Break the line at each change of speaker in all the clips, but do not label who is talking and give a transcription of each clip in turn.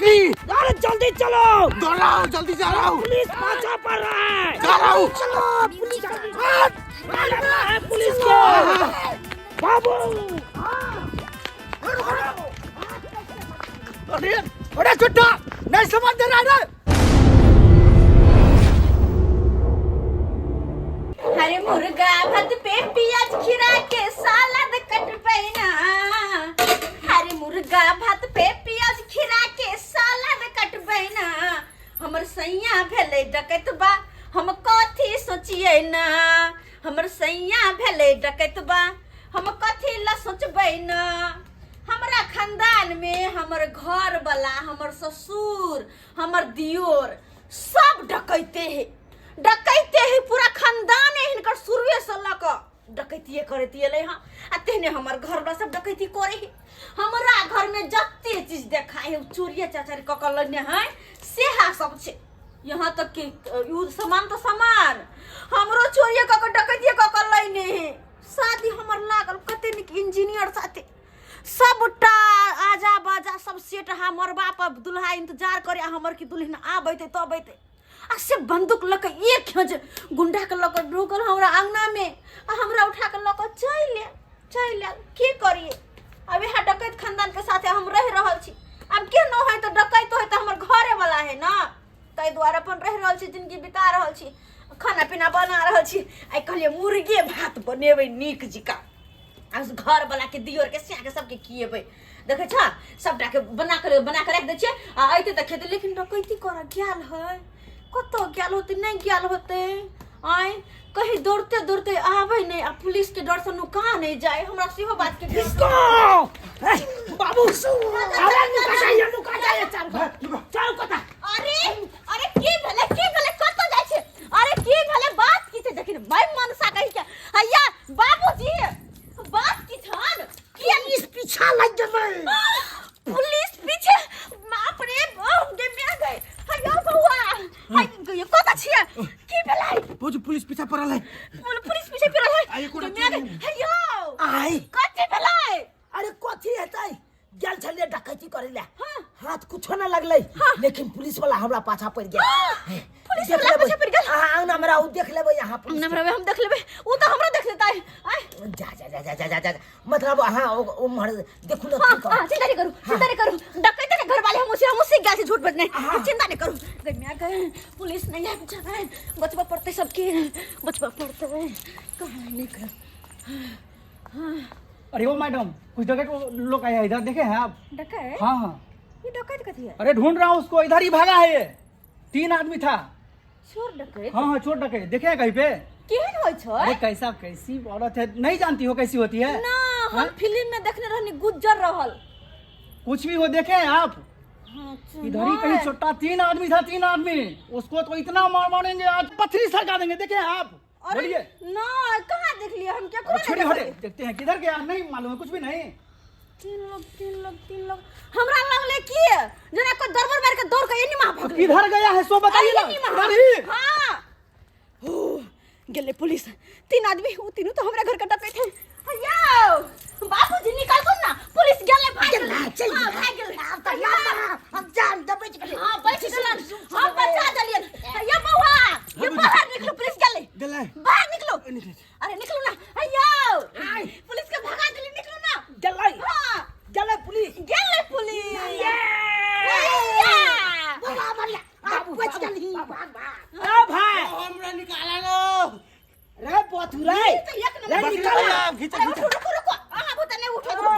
बकरी।
अरे जल्दी चलो।
दौड़ रहा हूँ, जल्दी जा रहा हूँ।
पुलिस पाछा पड़ रहा है।
जा रहा हूँ।
चलो पुलिस मारना है पुलिस को। बाबू।
अरे अरे चुट्टा नहीं समझ दे रहा है रे।
अरे मुर्गा भात पे प्याज खीरा के सालाद कटबै ना। अरे मुर्गा भात पे प्याज खीरा के सालाद कटबै ना। हमर सैया भेलै डकैतबा, हम कथी सोचियै ना। हमर सैया भेलै डकैतबा, हम कथी ल सोचबै ना। हमरा खानदान में हमर घर वाला, हमर ससुर, हमर दियोर सब डकैते है, डकैते है। पूरा खानदान है हिनकर शुरुए से लऽ कऽ डकैतिए करैत एलै हँ। आ तेहने हमर घरवला सब डकैती करे है। हमरा घरमे जते चीज देखा है चोरिए चाचारी कऽ कऽ लेने है, सेहा सब छै। यहाँ तक कि उ सामान तऽ सामान हमरो चोरिए कऽ कऽ डकैतिए कऽ कऽ लेने है। शादी हमर लागल कते नीक इंजीनियर साथे, सबटा आजा बाजा सब सेट हा मरबा पर दुल्हा इंतजार करे आ हमर की दुल्हन आबैते तब अयतै। आ से बंदूक लऽ कऽ एक खेज गुंडा के लऽ कऽ ढुकल हमरा अंगना में आ हमरा उठा के लऽ कऽ चलि आयल, चलि आयल। की करिए अब यहाँ डकैत खानदान के साथे हम रहि रहल छी। आब के न है तऽ डकैत है तऽ हमर घरे वाला है ना, ताहि दुआरे अपन रहि रहल छी, जिंदगी बिता रहल छी, खाना पीना बना रहल छी। आइ कहलियै मुर्गे भात बनेबै नीक जिका, आ घर वाला के दियोर के सिया के सबके खिएबै। देखै छ सबटा के बना के बना के राखि दै छियै आ अयतै तऽ खेतै। लेकिन डकैती करऽ गेल है, कतऽ गेल होतै, नहि गेल होतै। आँय कहीं दौड़ते दौड़ते आबै नहि आ पुलिस के डर से नुका नहि जाय, हमरा सेहो बात के
किसको? ए, बाबू अरे नुका जाइए, नुका जाइए, चारू कता, चारू कता।
अरे अरे की भेलै, की भेलै, कतऽ जाइ छै? अरे की भेलै, बात की छै? देखिन मैं मनसा कहि के हैया बाबूजी बात की छन?
की पुलिस पीछा लग गेलै?
पुलिस पीछे? बाप रे बाप, गे मैं गए। हैया बौआ, हाय ये कतऽ छियै? की भेलै?
भौजी पुलिस पीछा पड़ल है।
पुलिस पीछे पड़ल है?
आइ कोना
गे मैं गए। हैया
आइ
कथी भेलै?
अरे कथी हेतै, गेल छलियै डकैती करे ले।
हाँ।
हाथ कुछो ना लगलै।
हाँ।
लेकिन पुलिस वाला हमरा पाछा पड़ गेल।
हाँ। पुलिस
देख
वाला
लेबै।
पाछा पड़ि गेल?
अहाँ अंगना में रहू, देख लेबै अहाँ पुलिस
अंगना में रहबै, हम देख लेबै। उ तऽ हमरो देख लेतै। आय।
जा जा जा जा जा जा जा मतलब अहाँ उम्हर देखू ना।
हाँ,
की
हाँ, चिंता नहीं करू, चिंता नहीं करू। डकैत के घर वाले हम उसे हम उसे गए झूठ बजने।
हाँ।
चिंता नहीं करू। गई गए पुलिस नहीं आए बेचारा, बचबा पड़ते सबके, बचबा पड़ते। कहाँ नहीं कर।
अरे ओ मैडम, कुछ डकैत लोग आया इधर, देखे हैं आप?
डकैत?
हाँ हाँ।
ये डकैत कथी है?
अरे ढूंढ रहा हूँ उसको, इधर ही भागा है ये, 3 आदमी था।
चोर डकैत?
हाँ हाँ चोर डकैत। देखे हैं कहीं पे?
केहन होइ छै?
अरे कैसा कैसी औरत है, नहीं जानती हो कैसी होती है?
ना, हम
हाँ?
फिल्म में देखने रहनी गुज्जर रहल।
कुछ भी हो, देखे हैं आप?
हाँ,
इधर ही कहीं छोटा 3 आदमी था, 3 आदमी, उसको तो इतना मार मारेंगे आज पथरी सरका देंगे। देखे हैं आप?
अरे
बोलिए।
ना, कहाँ देख लिया हम? क्या
अरे छोड़िए, हटे, देखते हैं किधर गया, नहीं मालूम है कुछ भी नहीं।
तीन लोग, तीन लोग, तीन लोग। हमरा लगले की जना कोई दरबार मार के दौड़ के एनी मां भाग।
किधर गया है सो बताइए ना।
अरे एनी मां।
इधर ही।
हां। ओ, गेले पुलिस, 3 आदमी, उ तीनों तो हमरा घर के डकैत थे। हैया बाबूजी निकाल दो ना, पुलिस गेले भाग गेले।
चल
हां, भाग गेले।
अब तो ना, हम जान दबे गेले।
हां, बच गेलन, हम बचा देलियन। हैया बौआ, ये बाहर निकलो, पुलिस गेले।
गेलै।
बाहर निकलो। अरे निकलो ना। हैया पुलिस के भगा देली, निकलो ना।
गेलै।
हां।
गेलै पुलिस।
गेलै पुलिस।
ये।
हैया।
बौआ बढ़िया। बाबू बच गेली। भाग भाग। ए भाई।
हमरा निकाला लो।
रे बथु रे।
ई तो एक नंबर
रे
के
निकाल।
भैया, घीच,
अरे
घीच।
उठो, रुको, रुको। अहाँ बहुत नहीं उठो, रुको।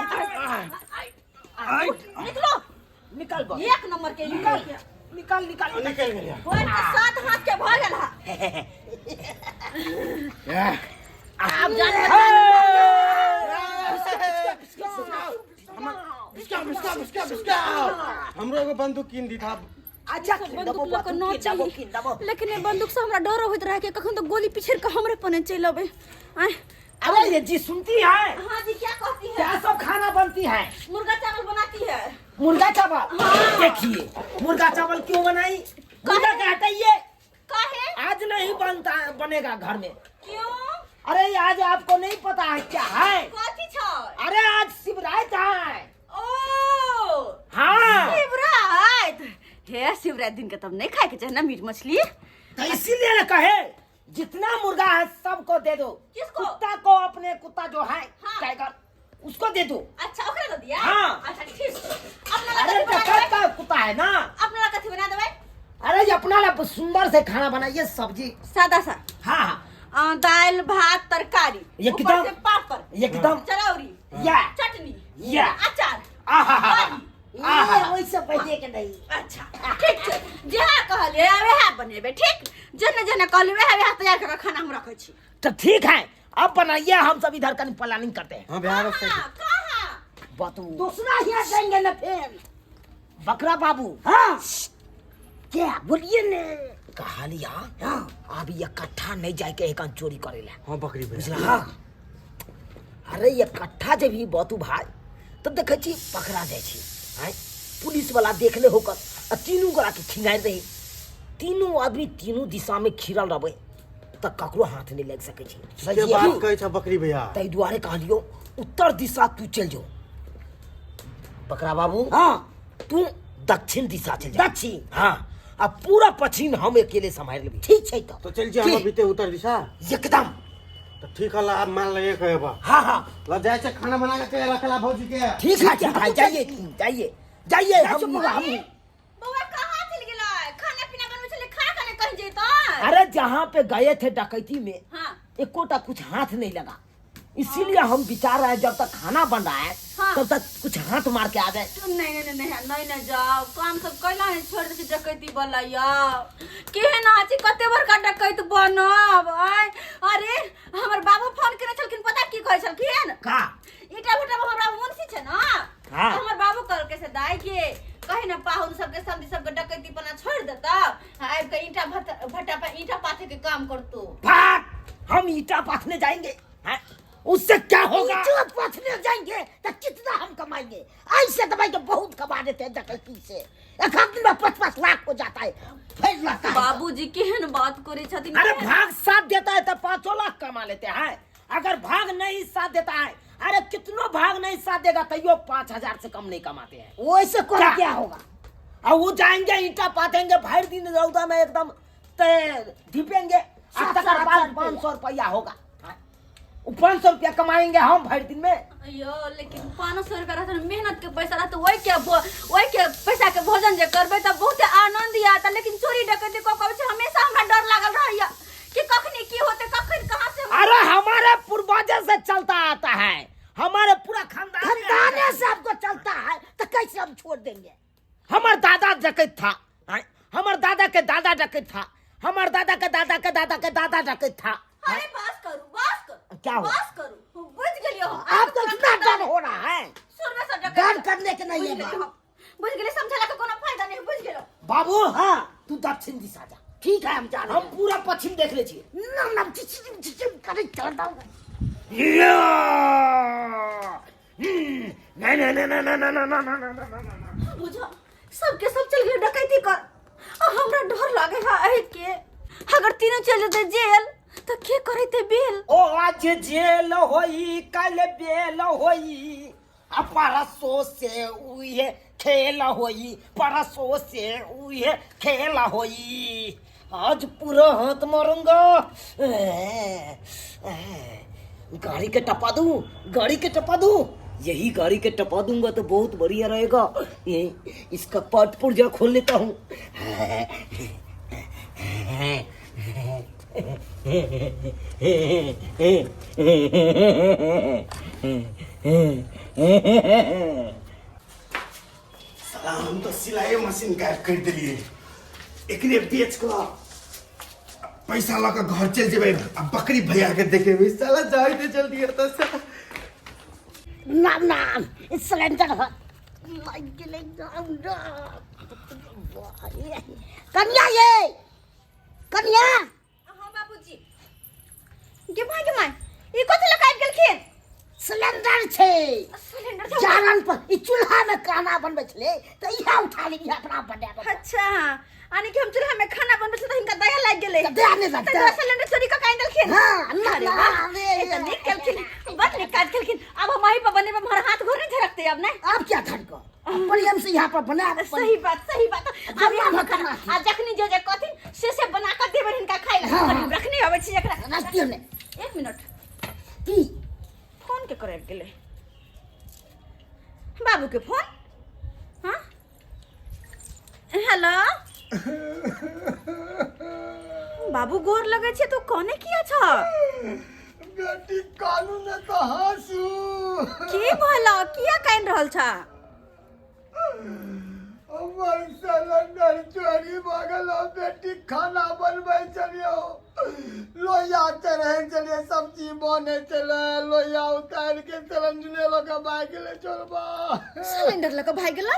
आई।
निकलो।
निकल बा।
एक नंबर के
निकल। निकल, निकल,
निकल गया।
बोल के 7 हाथ के भ गेल हा।
आप जान
बिस्का, बिस्का, बिस्का, बिस्का। हमरो एगो बंदूक कीन दी था।
अच्छा,
बंदूक लऽ कऽ न
कीन
चाही।
देबो।
लेकिन ये बंदूक से हमरा डर होइत रहे कि कखन तो गोली पिछड़ के हमरे पने चलि अबै। आँय।
अरे ये जी सुनती है?
हाँ जी, क्या कहती है?
क्या सब खाना बनती है?
मुर्गा चावल बनाती है।
मुर्गा चावल?
हाँ।
देखिए मुर्गा चावल क्यों बनाई? मुर्गा के हटाइए।
काहे?
आज नहीं बनता, बनेगा घर में।
क्यों?
अरे आज आपको नहीं पता है क्या है?
कथी छौ?
अरे आज शिवरात है।
ओ।
हाँ।
शिवरात? हे शिवरात्रि दिन के तब नहीं खाए के चाही ना मीट मछली।
तो इसीलिए ना कहे जितना मुर्गा है सबको दे दो।
किसको?
कुत्ता को, अपने कुत्ता जो है
हाँ।
टाइगर, उसको दे दो।
अच्छा ओकरा दे दिया।
हाँ।
अच्छा ठीक। अपना ला
अरे
कथी बना
डकैत
देबै?
का कुत्ता है ना।
अपना ला कथी बना देबै?
अरे ये अपना ला सुंदर से खाना बनाइए, सब्जी
सादा सा।
हाँ हाँ।
दाल भात तरकारी,
ये
ऊपर
कितना-
से पापड़,
एकदम।
चरौरी,
या।
चटनी,
या।
अचार,
आहा।
दही।
आहा।
वैसे पहले के नहीं।
अच्छा ठीक छै, जेहा कहलियै वएह बनेबै। ठीक, जेना जेना कहलियै वएह वएह तैयार कऽ के खाना हम रखै छी।
तो ठीक है, अब बनाइए, हम सब इधर कहीं प्लानिंग करते हैं।
हाँ बिहार
कहाँ कहाँ?
बतू
दूसरा यहाँ जाएंगे ना फिर।
बकरा बाबू।
हाँ क्या बोलिए ने।
कहलिया
हाँ
अब इकट्ठा नहीं जाए के एक चोरी करेला।
हाँ बकरी भैया।
बुझला? अरे इकट्ठा जब ही बतू भाई तब देखे छी पकड़ा जाए छी। आँय पुलिस वाला देख ले होकर आ तीनू गोरा के खिंगारि रही, तीनू आदमी तीनू दिशा में खिरल रहबै तऽ ककरो हाथ नहीं लागि सकै छै।
के बात कहै छ बकरी भैया।
ताहि दुआरे कहलियौ उत्तर दिशा तू चलि जो बकरा बाबू।
हाँ
तू दक्षिण दिशा चलि जा।
दक्षिण?
हाँ, आ पूरा पश्चिम हम अकेले सम्हारि लेबै।
ठीक छै तऽ।
तो चल जी हम बीते उत्तर दिशा।
एकदम।
तो ठीक है, आप मान लगे कहे बा।
हाँ हाँ।
ल जाए से खाना बना के रखला भौजी के।
ठीक है ठीक है, जाइए जाइए जाइए। हम
बौआ कहाँ चल गेलै? खाना पीना बनबै छलै, खा के नहि कहीं जैतै।
अरे जहाँ पे गए थे डकैती में
हाँ।
एकोटा कुछ हाथ नहीं लगा, इसीलिए हम विचार रहे हैं जब तक खाना बन रहा है
हाँ।
तब तक कुछ हाथ मार के आ जाए।
नहीं नहीं नहीं नहीं नहीं नहीं जाओ, काम सब कैला है छोड़ दे डकैती वाला यार। केहन आछि कते बड़का डकैत बनब। आय अरे हमर बाबू फोन केने छलखिन, पता की कहै छलखिन?
का?
ईटा भट्टा में हमरा मुंशी छै ना।
हाँ।
हमर बाबू कहलकै से दाई के कहे ना पाहुन सबके समधी सबके डकैती पना छोड़ देता, आबि के ईटा भट्टा पर ईटा पाथे के काम करतो।
भाग, हम ईटा पाथने जाएंगे। हाँ? उससे क्या होगा?
ईटा पाथने जाएंगे तो कितना हम कमाएंगे? ऐसे दवाई तो बहुत कमा देते हैं डकैती से, एक आध दिन में 5-5 लाख हो जाता है। फिर लगता है
बाबूजी केहन बात करे छथिन।
अरे भाग साथ देता है तो 5 लाख कमा लेते हैं, अगर भाग नहीं साथ देता है, अरे कितनो भाग नहीं साथ देगा तैयो 5,000 से कम नहीं कमाते हैं।
वैसे कौन
क्या?
क्या होगा?
और वो जाएंगे ईटा पाथेंगे भर दिन रौदा में एकदम ढिपेंगे,
सात
तकर
सौ,
बाद
आठ सौ
500 रुपया होगा। वो 500 रुपया कमाएंगे हम भर दिन में।
अयो लेकिन 500 रुपया रहत, मेहनत के पैसा रहत, वही के वही के पैसा के भोजन जे करबै त बहुत आनंद आयत। लेकिन चोरी डकैती क कबै छै, हमेशा हमरा डर लागल रहैया कि कखनी की होते, कखन कहां से।
अरे हमारे पूर्वजों से चलता आता है, हमारे पूरा खानदान
खानदाने से आपको चलता है तो कैसे हम छोड़ देंगे?
हमार दादा डकैत था, हमार दादा के दादा डकैत था, हमार दादा के दादा के दादा के दादा डकैत था।
अरे बस करू, बस करू।
क्या हुआ?
बस करू, बुझ गेलियो हम।
आपको इतना डर हो रहा है?
शुरू से डकैत।
डर करने के नहीं है
बुझ गेलियो
बात।
हम। बुझ गेलियो, समझला के कोनो फायदा नहीं, बुझ गेलो।
बाबू।
हाँ।
तू दक्षिण दिशा जा।
ठीक है, हम जा रहे
हम
हैं।
पूरा पश्चिम देख ले छिए।
ना, ना, चिचिम, चिचिम करे चल दो।
नहीं, नहीं, नहीं, नहीं, नहीं, नहीं, नहीं, नहीं, नहीं, नहीं, नहीं।
बुझो, सबके सब चल गेल डकैती कर। आ हमरा डर लागे है एहि के, अगर तीनों चल जेतै जेल तो के करैते बेल?
ओ आज जेल होई कल बेल होई, आ परसों से उहे खेल होई, परसों से उहे खेल होई। आज पूरा हाथ मारूंगा। गाड़ी के टपा दूं, गाड़ी के टपा दूं, यही गाड़ी के टपा दूंगा तो बहुत बढ़िया रहेगा। ये इसका पार्ट पुर्जा खोल लेता हूँ।
साला हम तो सिलाई मशीन गायब कर दिलिए, एकरे बेच के पैसा लऽ के घर चलि जेबै आ बकरी भैया के देखेबै। साला जाय दे जल्दी एतऽ से।
ना ना, सिलेंडर है। कन्या ये कन्या।
हाँ बाबूजी। गे my, गे my, ई कथी लऽ के आबि गेलखिन?
सिलेंडर छै।
सिलेंडर छै?
जारन पर ई चूल्हा में खाना बनबै छलै तऽ इएह उठा लेली अपना बनाबऽ।
अच्छा, यानी कि हम चूल्हा में खाना बनबै छलै तऽ हिनका दया लागि गेलै।
तऽ दया नहि लगतै।
तऽ दुआरे सिलेंडर चोरी कऽ के आनि देलखिन।
हाँ, ना,
अरे
ना,
वाह,
अरे,
ई तऽ नीक केलखिन, बड़ नीक काज केलखिन। आब हम अही पर बनेबै, हमर हाथ गोर नहि झरकतै आब, नहि?
आब क्या झरकत? प्रेम से यहाँ पर बना
सही बात, सही बात।
जब
अभी हम
हम
खाना
खाना
आ जखनी जे जे कहथिन से बना कऽ देबै हिनका खाइ लए।
हाँ,
कनी
हाँ।
रखने अबै छी एकरा।
रखती हमने।
एक मिनट।
की?
फोन के करे गेलै? बाबू के फोन। हाँ हेलो बाबू, गोर लगै छै। तू कोने किया छ?
बेटी, कानू ने तऽ हँसू।
की भलो, किया कान रहल छ?
हमर सिलेंडर चोरी भऽ गेल हौ बेटी। खाना बनबै छलियौ, लोहिया चढ़ै छलियै, सब्जी बनै छलै, लोहिया उतारि के सिलेंडरे लऽ कऽ भागि गेलै चोरबा।
सिलेंडर लऽ कऽ भागि गेला?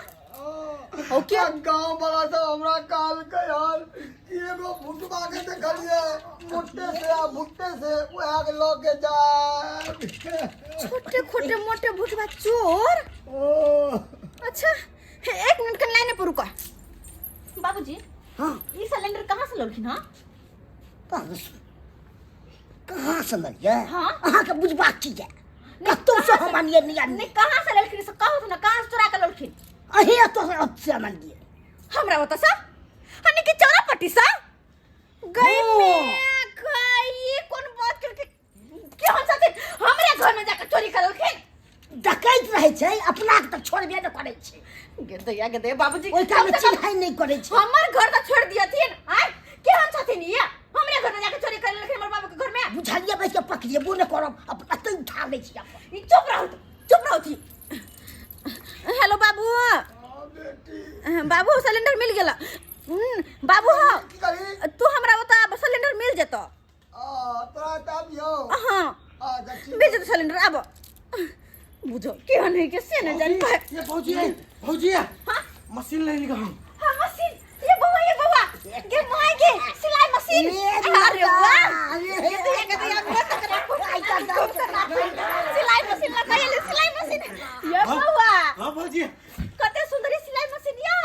ओ के?
गाँव वाला सब हमरा कहलकै हन कि एगो भुटबा के देखलियै मोटे से आ भुट्टे से, उएह के लऽ के जाय।
छोटे खोटे मोटे भुटबा चोर?
ओ।
अच्छा, हे, एक मिनट के लाइन पर रुका बाबूजी।
हाँ।
ई सिलेंडर कहाँ से ललखिन? हाँ।
कहाँ से, कहाँ से ललियै?
हाँ।
अहाँके बुझबाक की यऽ? कतौ से हम आनियै नहि आनियै।
नहीं, कहाँ से ललखिन से कहू तो ना, कहाँ से चुरा के ललखिन?
अहीं एतऽ से आनलियै।
हमरा ओतऽ से? हनी के चौरा पट्टी से गई?
ओ।
में गई, कोन बात करके के हम साथे हमरे घर में जाकर चोरी करलखिन?
डकैत रहै छै, अपना के तऽ छोड़बे नहि करै छै।
गे दैया बाबूजी।
ओहि
कम
कामे
से कम
चिन्है नहि करै छै।
हमर घर तऽ छोड़ दियथिन। आय केहन छथिन ये? हमरे घर में जाके चोरी कर लेलखिन हमर बाबू के घर में।
बुझलियै? बैस के पकड़ेबो नहि करब, अपना तऽ उठा लै छी अपन।
ई चुप रहू, चुप रहू थी। हेलो बाबू।
हाँ बेटी।
बाबू, सिलेंडर मिल गेल। बाबू हो।
की करी?
तू हमरा ओतऽ सिलेंडर मिल जेतो।
आ तोरा आबियौ?
हाँ।
अच्छा ठीक।
भेज दे सिलेंडर। आब बुझो केहन है के से न जान पाए।
ये भौजी, भौजी।
हाँ?
मशीन ले ली हम।
हाँ मशीन, ये बउआ, ये बउआ गे माय गे, सिलाई मशीन। अरे वाह, ये तो ये कहते हैं बहुत तक राखो, सिलाई मशीन लगा ले, सिलाई मशीन ये बउआ।
हाँ भौजी।
कते सुंदरी सिलाई मशीन ये।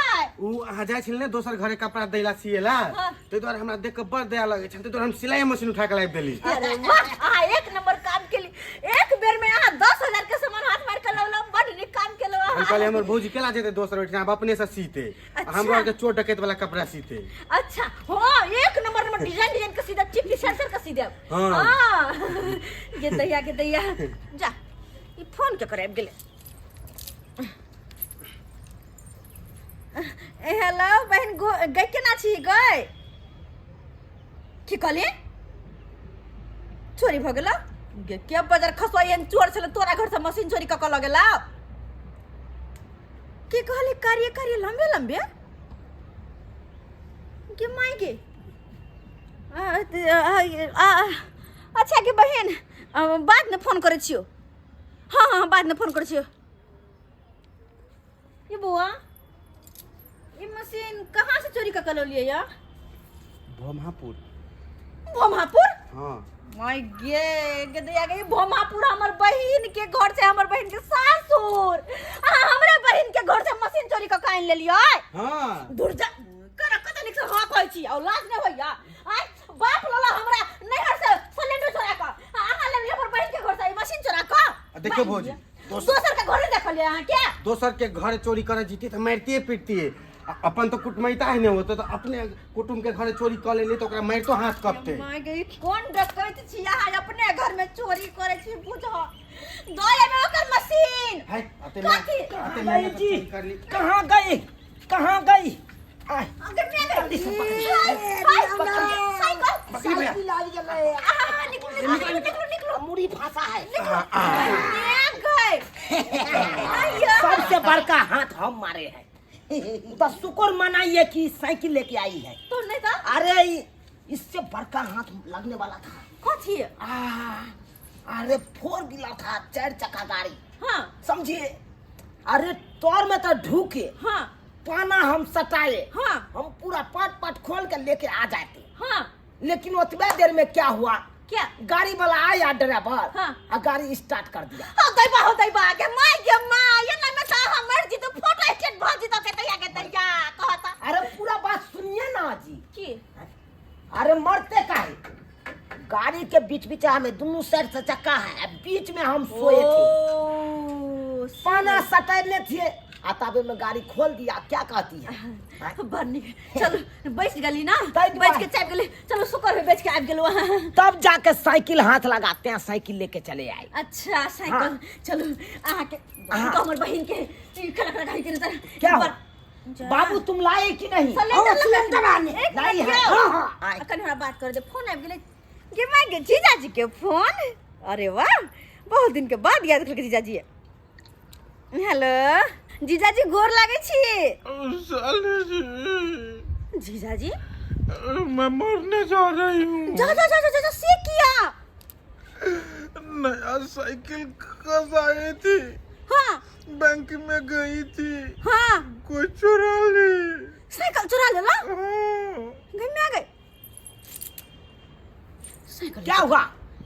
उ अहाँ जाइ छल ने दोसर घरे कपड़ा दैला सिएला, ताहि दुआरे हमरा देख के बड़ दया लगै छल, ताहि दुआरे हम सिलाई मशीन उठा के लाबि देली।
अरे वाह, अहाँ एक नंबर काम केली। एक बेर में अहाँ 10,000 के सामान हाथ मार के लौलौ। बड नीक काम केलौ
हम
अहाँ।
कहलियै हमर भौजी केला जेतै दोसर ओहिठिना, आब अपने से सीते आ
अच्छा।
हमरो आरके चोर डकैत वाला कपड़ा सीते।
अच्छा हाँ, एक नंबर नंबर डिजाइन डिजाइन के सीधा चिपटी सर सर के सीधे।
हाँ।
हाँ गे दैया, गे दैया, जा ई फोन के करे आबि गेलै। ए हेलो बहन, गो गई, केना छी गई? की कहलियै? चोरी भऽ गेल? गे के बजार खसुआ एहन चोर छलै, तोरा घर से मशीन चोरी कऽ कऽ लऽ गेला? की कहली? कार्य कार्य लम्बे लम्बे गे माय गे। अच्छा गे बहन, बाद में फोन करै छियौ। हाँ हाँ, बाद में फोन करै छियौ। ये बौआ, ये मशीन कहाँ से चोरी कऽ के लौलियै या?
भोमापुर।
भोमापुर?
हाँ।
माय गे, गे दैया गे, भोमापुर हमर बहिन के घर छै, हमर बहिन के सासुर। अहाँ हमरे बहिन के घर से मशीन चोरी कऽ के आनि लेलियै?
हाँ।
दूर जा कर, कते नीक से हाँ कहै छी और लाज नहि होइया? आय बाप लोला हमरा नैहर से सिलेंडर चोरा कऽ, आ अहाँ लेलियै हमर बहिन के घर से ई मशीन चोरा कऽ।
आ देखियौ भौजी,
दोसर के घरे देखलियै अहाँ के?
दोसर के घर चोरी करे जीती तऽ मारितिए पीटतिए। आ अपन तऽ कुटमैता ही नहि होते, तऽ अपने कुटुम्ब के घरे चोरी कऽ लेली तऽ ओकरा मारितो हाथ कपते।
माय गे, कोन डकैत छी अहाँ, अपने घर में चोरी करै छी? बुझो दऽ एबै ओकर मशीन।
है अते
कथी?
अते
गई
मेहनत
जी।
चोरी कर ली।
कहाँ गई, कहाँ गई? आय।
अगर मैं गई।
जल्दी से पकड़।
हाय, हाय, साइकिल।
बकरी भैया।
साइकिल आबि गेलै।
आहा, निकलू निकलू निकलू निकलू।
मुड़ी फांसा है।
मैं गई। आइया।
सबसे बड़का हाथ हम मारे हैं तो शुक्र मनाइए कि साइकिल लेके आई है।
तो नहीं था।
अरे इससे बड़का हाथ लगने वाला था।
कथी?
अरे फोर व्हीलर था, चार चक्का गाड़ी।
हाँ।
समझिए, अरे तोर में तो ढूके
हाँ
पाना हम सटाए।
हाँ।
हम पूरा पाट पाट खोल के लेके आ जाते।
हाँ।
लेकिन उतबे देर में क्या हुआ?
क्या?
गाड़ी वाला आया ड्राइवर।
हाँ।
आ गाड़ी स्टार्ट कर दिया।
हो दैबा, हो दैबा के my गे my, ये ना में तो हमर जी तो फोटो स्टेट भ जी तो के तैया के तैया कहता।
अरे पूरा बात सुनिए ना जी।
की?
अरे मरते काहे, गाड़ी के बीच बीच में दोनों साइड से चक्का है, आ बीच में हम सोए थे।
ओ,
पाना सटैले थे। आ ताबे में गाड़ी खोल दिया, क्या कहती है? हाँ?
बड़ नीक। चलू बैस गेली ना,
ताहि दुआरे।
बैठ के चाबि गेली। चलू शुक्र है बैठ के आबि गेलहुँ अहाँ।
तब जाके साइकिल हाथ लगाते हैं, साइकिल लेके चले आए।
अच्छा साइकिल। चलू अहाँके
हाँ।
तो हमर बहिन के ई खड़ा खड़ा गाड़ी के तर
क्या हुआ? बाबू तुम लाए कि नहीं?
सिलेंडर
हाँ,
लगा
सिलेंडर
के-
आने।
एक
लाई
मिनट
है।
यौ।
हाँ, हाँ, आए।
अखन हमरा बात कर दे, फोन आबि गेलै। गे my गे जीजाजी के फोन। अरे वाह, बहुत दिन के बाद याद केलकै जीजाजी। हेलो जीजाजी, गोर लागै छी।
साले जी।
जीजाजी।
मैं मरने जा रही हूँ।
जा जा जा जा जा, से किया?
नया साइकिल कसाई थी।
हाँ।
बैंक में गई थी।
हाँ।
कोई चुरा ली।
साइकिल चुरा लेला?
हाँ।
घर में आ गए साइकिल?
क्या हुआ?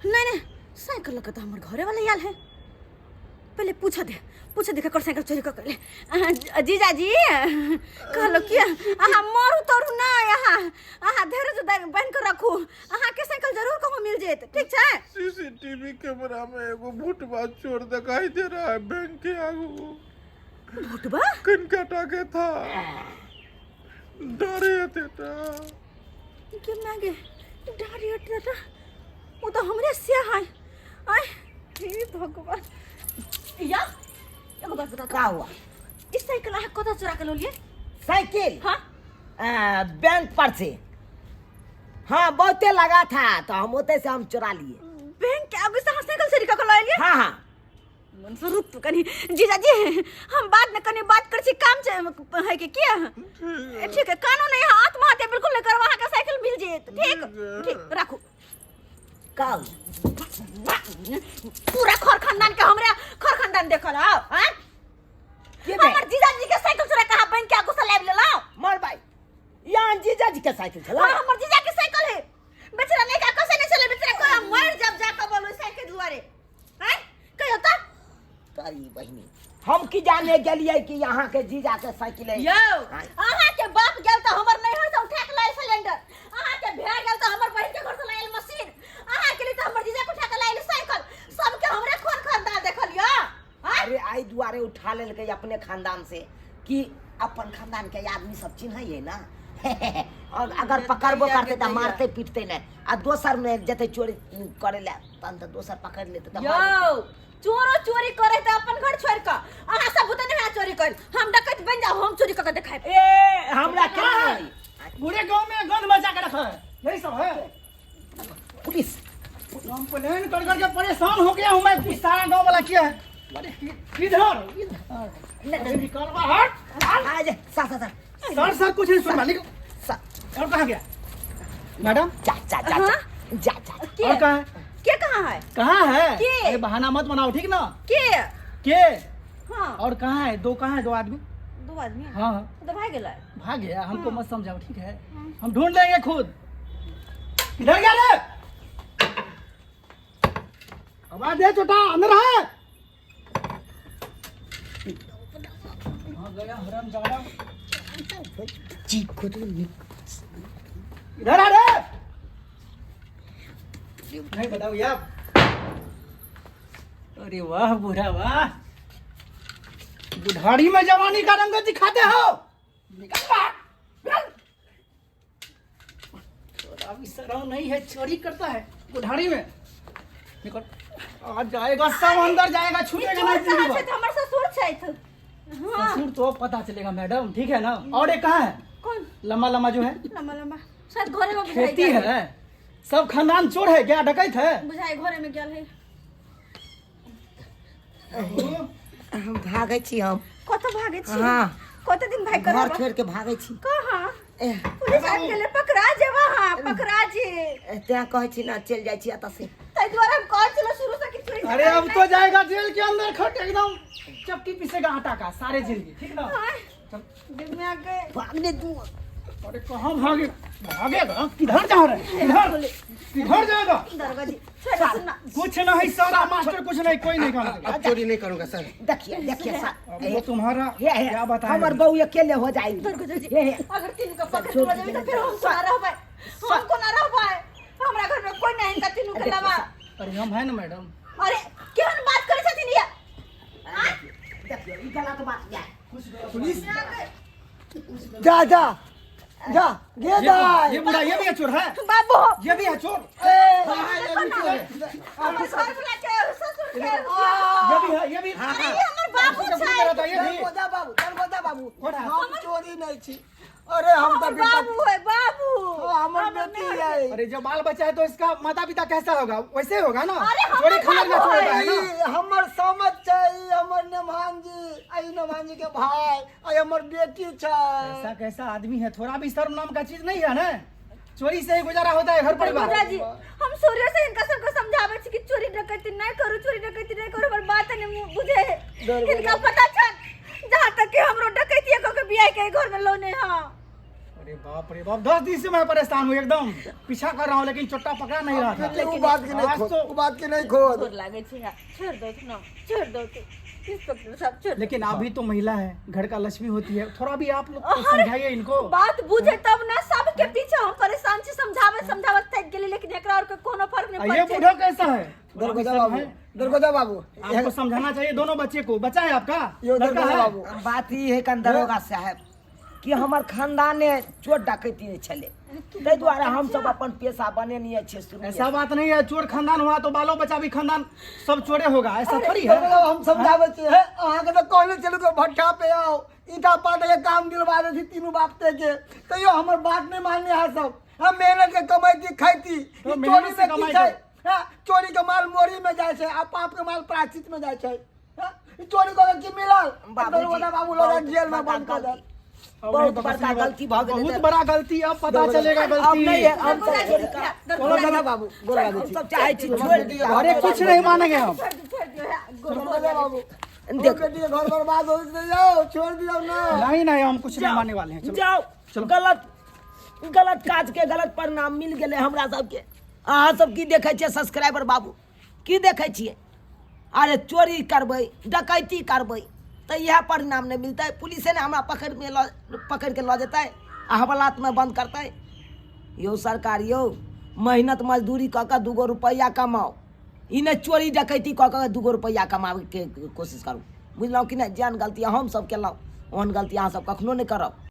नहीं नहीं, साइकिल लगा तो हमर घरे वाला आयल है। पहले पूछ दे, पूछ दे ककर साइकिल चोरी कर ले। जीजाजी कहलो कि अहाँ मरू तरू ना, अहाँ अहाँ धैर्य बान्हि के रखू, अहाँ के साइकिल जरूर कहूँ मिल जेत, ठीक छै?
सीसीटीवी कैमरा में एगो भुटवा चोर दिखाई दे रहा है बैंक के आगू।
भुटबा?
कनकटा के था, डरे थे ता।
के मागे डारी हट, वो तो हमरे से है। आय हे भगवान, या एगो बात बता।
का हुआ?
इस साइकिल अहाँ कतऽ चोरा के लौलियै?
साइकिल?
हाँ।
बैंक पर से। हाँ, बहुते लगा था तो हम होते से हम चुरा लिए।
बैंक के आगू से अहाँ साइकिल चोरी कऽ के लऽ एलियै?
हाँ हाँ।
मनसुर रुक तू कनी जीजाजी, हम बाद में कनी बात कर छी, काम छै है के किया। ठीक है, कानून नहीं, आत्महत्या बिल्कुल नहीं करब, अहाँके साइकिल मिल जेत। ठीक ठीक, राखू।
का हुआ?
पूरा खर खानदान के हमरा खर खानदान देखल आओ। हैं?
के बे?
हमर जीजाजी के साइकिल चोरा कहाँ बैंक के आगू से लाबि लेलौ।
मर भाई, यहाँ जीजा जी के साइकिल छला?
हाँ, हमर जीजा के साइकिल है। बेचारा नहीं का कसे नहीं चले, बेचारा कह मर जब जा के बोलो साइकिल दुआरे। हैं, कहियो त।
तारी बहिनी, हम की जाने गेलिए कि यहाँ के जीजा के साइकिल है।
यौ।
हाँ।
अहाँ के बाप गेल त हमर नैहर से उठा के लायल सिलेंडर, अहाँ के भैया गेल त हमर बहिन के घर से लायल मशीन, अहाँ के लिए त हमर जीजा के उठा के लायल साइकिल, सबके हमरे खोन खानदान देखल यौ। हैं?
अरे आई दुआरे उठा लेलकै अपने खानदान से कि अपन खानदान के आदमी सब चिन्है है ना, और अगर पकड़बो करते तऽ मारते पीटते नहि, आ दोसर में जेतै चोरी करे लए तहन तऽ दोसर पकड़ लेतै तऽ
यौ, चोरो चोरी करे त अपन घर छोड़ के, अहाँ सब बुते नहीं चोरी कर, हम डकैत बन जाओ, हम चोरी कर के देखाएब।
ए, हमरा केना नहीं।
पूरे गांव में गंध मचा के रखा है, यही सब है।
पुलिस।
कंप्लेन कर करके परेशान हो गया हूँ मैं, कि सारा गांव वाला किया है। अरे इधर इधर, अरे निकल बाहर।
आ जा सा सा सा।
सर सर कुछ नहीं सुन मालिक।
सा।
और कहाँ गया मैडम?
जा जा जा जा जा जा।
के?
और कहाँ है?
के कहाँ है?
कहाँ है?
के?
अरे बहाना मत बनाओ, ठीक ना?
के?
के?
हाँ।
और कहाँ है? दो कहाँ है? दो आदमी।
दो आदमी?
हाँ हाँ।
तो भाग गेलै।
भाग गया? हमको मत समझाओ, ठीक है? हम ढूंढ लेंगे खुद। किधर गया रे? आवाज दे छोटा, अंदर है। कहाँ गया हरामजादा?
चीख को तो
इधर आ रे। नहीं बताओ यार। अरे वाह बूढ़ा वाह, बुढ़ाड़ी में जवानी का रंग दिखाते हो। निकल बाहर, निकल। थोड़ा भी शर्म नहीं है, चोरी करता है बुढ़ाड़ी में। निकल, आज जाएगा सब अंदर जाएगा, छूटेगा
चोर
नहीं
कहाँ
जिंदगी
छै?
भर।
तऽ हमर ससुर छथि। हाँ।
ससुर तो पता चलेगा मैडम, ठीक है ना? और एक कहाँ है?
कौन?
लंबा लंबा जो है।
लम्बा लम्बा शायद घरे में बुझाइ
खेती
गेल।
है, सब खानदान चोर है क्या? डकैत है?
बुझाइ घरे में गेल है।
हम भागै छी हम।
कतऽ भागै छी?
हाँ।
कते दिन भाग
घर
कर?
छोड़ के भागै छी।
कहाँ?
एह,
पुलिस आबि गेलै, पकड़ा जेबा। हाँ, पकड़ा जे।
तें कहै छी ना, चलि जाइ छी एतऽ से।
ताहि दुआरे हम कहै छलहुँ शुरू से कि चोरी
अरे अब तो जाएगा जेल के अंदर, खट एकदम चक्की पीसेगा आटा का सारे जिंदगी, ठीक ना? चल।
दिमाग गए।
भागने दू।
अरे कहाँ भागे भागेगा? किधर जा रहे हैं? किधर किधर जाएगा?
दरोगा जी, छोड़ दे ना।
कुछ नहीं सारा मास्टर, कुछ नहीं, कोई नहीं काम।
अब चोरी नहीं करूंगा सर।
देखिए देखिए सर।
अब वो तुम्हारा
हे हे।
क्या बताएं?
हमर बहू अकेले हो जाएगी।
दरोगा जी,
हे हे।
अगर तीनू के पकड़ के जेबी तो फिर हम कोना रहबै, हम कोना रहबै? हमरा घर में कोई नहीं हिनका तीनू के अलावा।
अरे हम है ना मैडम।
अरे केहन बात करै छथिन ये?
देखिए, ई गलत बात ये।
पुलिस जा जा जा गे
ये
दाई
ये बुढ़ा ये भी है चोर है
बाबू
ये भी है चोर
ए
हमर घर वाला के ससुर के
ये भी है ये भी
अरे ये हमर बाबू
चोरी
छै
कर रहा था, ये भी
दरगोजा बाबू दरगोजा बाबू
कौन है?
हम चोरी नहीं छी अरे हम
हमर
तो
बाबू है बाबू
ओ, हमर बेटी है
अरे जब बाल बच्चा है तो इसका माता पिता कैसा होगा वैसे ही होगा ना
अरे हमर
चोरी खाना का
बाबू
चोर
है।
है ना
ई हमर समझ छै ई हमर नेमान जी आई नेमान जी के भाई आई हमर बेटी छै
ऐसा कैसा आदमी है थोड़ा भी शर्म नाम का चीज नहीं है ना चोरी से ही गुजारा होता है घर परिवार
दरगोजा जी हम सूर्य से इनका सबके समझाबै छी कि चोरी डकैती नहीं करू चोरी डकैती नहीं करू हमर बात नहीं बुझे इनका पता छन जहाँ तक कि हमरो डकैती क के बियाह के घर में लोने हां
अरे बाप रे बाप 10 दिन से मैं परेशान हूँ एकदम पीछा कर रहा हूँ लेकिन चोट्टा पकड़ा नहीं रहा था
उ बात के नहीं
आज
खोद
तो
उ बात के नहीं खोद
गोर लागे छी हा छोड़ दो ना छोड़ दो तू इंस्पेक्टर साहब छोड़ दो।
लेकिन आप भी तो महिला है घर का लक्ष्मी होती है थोड़ा भी आप लोग तो
अरे,
समझाइए इनको
बात बुझे तब ना सबके पीछे हम परेशान छी समझावे समझावे थक गेली लेकिन एकरा और के कोनो फर्क
आ,
नहीं
ये
पड़ै
बूढ़ा कैसा है थोड़ा भी
दरगोजा
शर्म
बाबू
है?
दरगोजा बाबू
आपको समझाना चाहिए दोनों बच्चे को बच्चा है आपका
यो
लड़का
दरगोजा
है
बाबू
बात ई है कन दरोगा साहब कि हमर खानदाने चोर डकैती नहि छलै ताहि दुआरे हमसब अपन पेशा बनेने छियै शुरू
ऐसा बात नहीं है चोर खानदान हुआ तो बालो बच्चा भी खानदान सब चोरे होगा ऐसा थोड़ी है
दरगोजा बाबू, हम समझाबै छी हे अहाँके तऽ कहने छलहुँ कि भट्ठा पे आउ ईटा पाटे के काम दिलवा दै छी तीनू बाप ते के तैयो हमर बात नहि मानने अहाँ सब हम मेहनत के कमैती खैती
तो
ई
मेहनत
चोरी
से
में की
कमाइ
छै
करू।
हाँ, चोरी के माल मोरी में जाइ छै आ पाप के माल प्रायश्चित में जाइ छै हाँ, ई चोरी कऽ के की मिलल
बाबूजी,
दरगोजा बाबू लऽ
बहुत
जेल में
बड़का
बंद कऽ देल
गलती। बहुत बड़का गलती भऽ गेलै
बहुत बड़ा गलती अब पता चलेगा
अब
गलती
नहि हम सब चोरी करब।
दरगोजा बाबू गोर लागै
हम
छी
सब चाहै छी छोड़ि दिअ
अरे कुछ नहीं मानेंगे हम
छोड़ दो छोड़ दियो हा, गोर
दरगोजा बाबू
देखो।
हमर बेटी के घर बर्बाद हो गेलै यौ छोड़ दियौ ना
नहीं नहीं हम कुछ नहीं मानने वाले हैं चलो
जाओ गलत गलत काज के गलत परिणाम मिल गेलै हमरा सबके अहाँ सब की देखै छियै सब्सक्राइबर बाबू की देखै छियै अरे चोरी करबै डकैती करबै तऽ इएह परिणाम नहि मिलतै पुलिसे ने हमरा पकड़िमे लऽ पकड़िके लऽ जेतै आ हवालातमे बन्द करतै यौ सरकार यौ मेहनत मजदूरी कऽ कऽ दूगो रुपैआ कमाउ ई नहि चोरी डकैती कऽ कऽ दूगो रुपैआ कमाबैके कोशिश करू बुझलहुँ कि नहि जेहन गलती हमसभ केलहुँ ओहन गलती अहाँसभ कखनो नहि करब।